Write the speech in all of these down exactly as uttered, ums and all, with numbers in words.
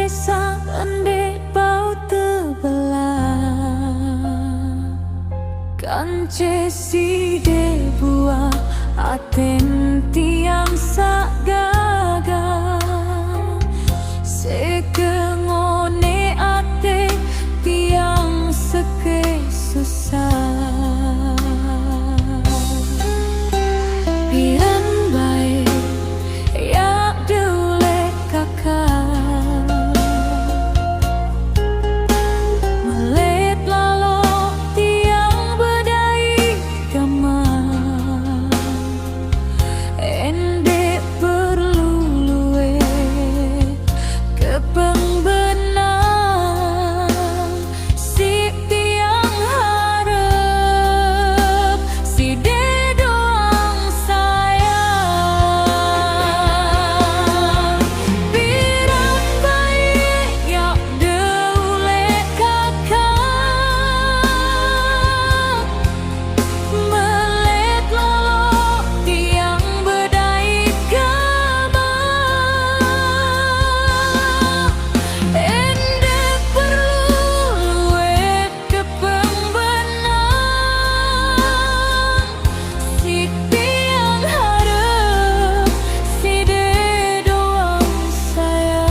Sa' ende' bau tebelah, kance side buah aten tiang sa' gaga. Seke ngone ate tiang seke susah. Piran bae ya' de ule' kaka. Melet lalo' tiang bedai kamang. Ende' perlu luwe kepeng benang. Si tiang harap side doang sayang. Piran bae ya' de ule' kaka. Melet lalo' tiang bedai kamang. Ende' perlu luwe kepeng benang. Si tiang harap side doang sayang.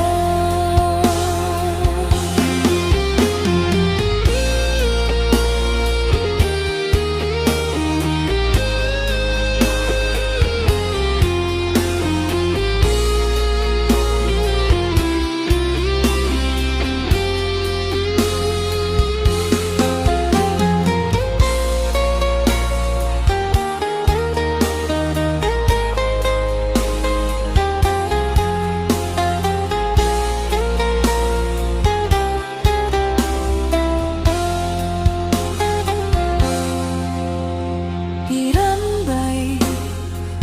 Piran bae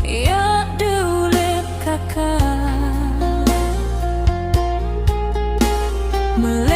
ya' de ule' kaka. Melet